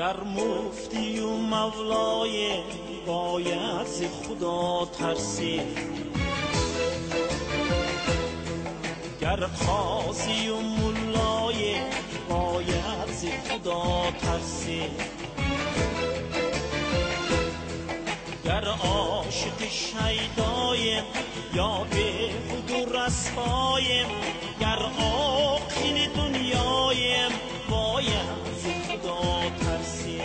گر مفتی و مولای باید ز خدا ترسی، گر قاضی و مولای باید ز خدا ترسی، گر عاشق شیدایم یا به خود و رسوایم، گر عاقل دنیایم باید ز خدا ترسی،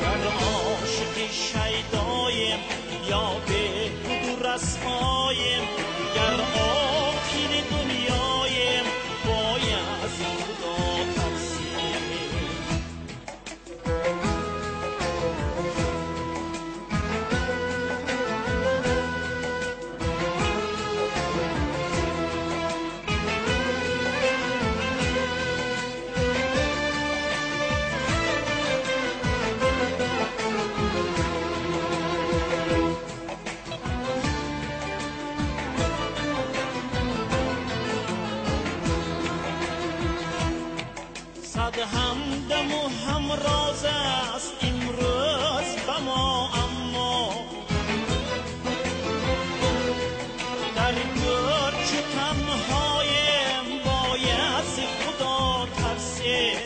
گر عاشق شیدایم یا به خود و رسوایم، گر عاقل دنیایم باید ز خدا ترسی. صد همدم و هم راز است امروز به ما، اما در گور چو تنهایم باید ز خدا ترسیم،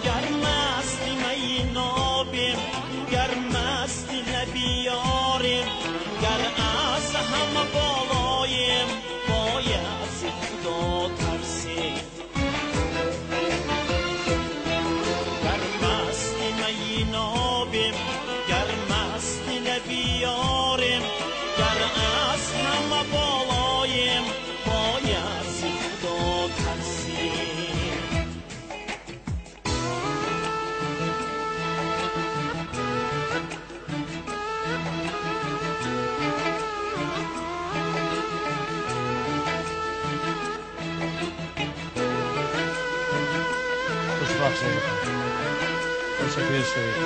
گر مست می نابیم، گر مست لب یاریم، گر از همه بالایم باید ز خدا ترسیم، گر مست می نابیم، گر مست لب یاریم، گر از همه بالایم باید ز خدا ترسیم. خوشبخت شوید، خوشفیر شوید،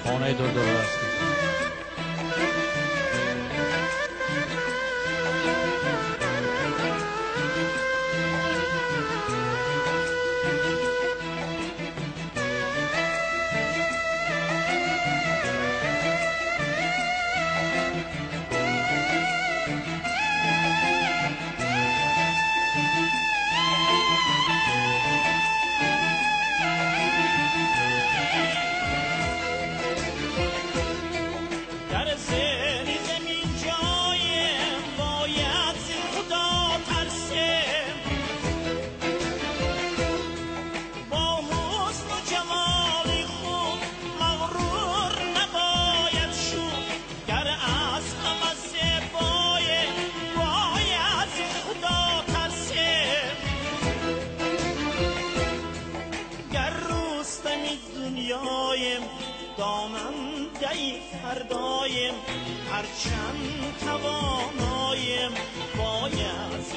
خانه دور دور هستید. در زیر زمین جایم باید ز خدا ترسیم، با حسن و جمال خود مغرور نباید شد، گر از همه زیبایم باید ز خدا ترسیم، گر رستم دنیایم داننده فردایم، هرچند توانایم باید ز